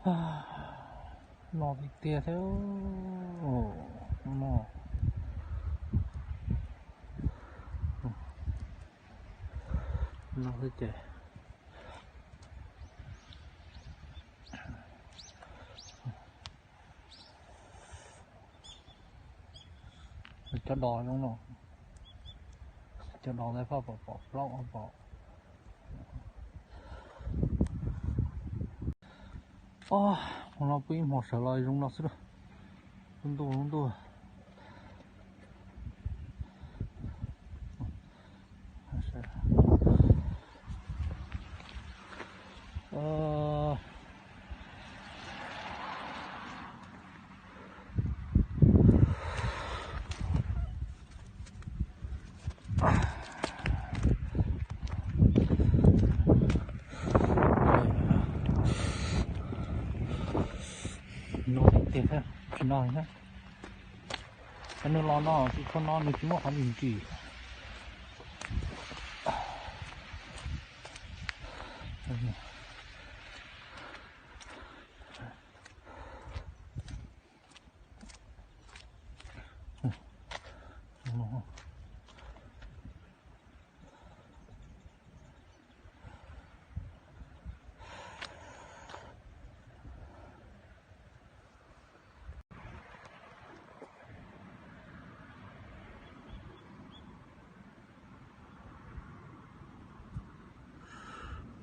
No tiag tiag thiab. No, no xwb ces. Cov dos zoo no, cov dos ntawd faj pom pom plaub pom. Ob, hmo no pw ib hmo sawv los zoo no xwb. Lub ntuj, lub ntuj. No tiag thiab, tsis no thiab. Cov nws los no tsis tshua no, nws tsis muaj qhov ntsis ntsis.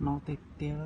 No tiag tiag.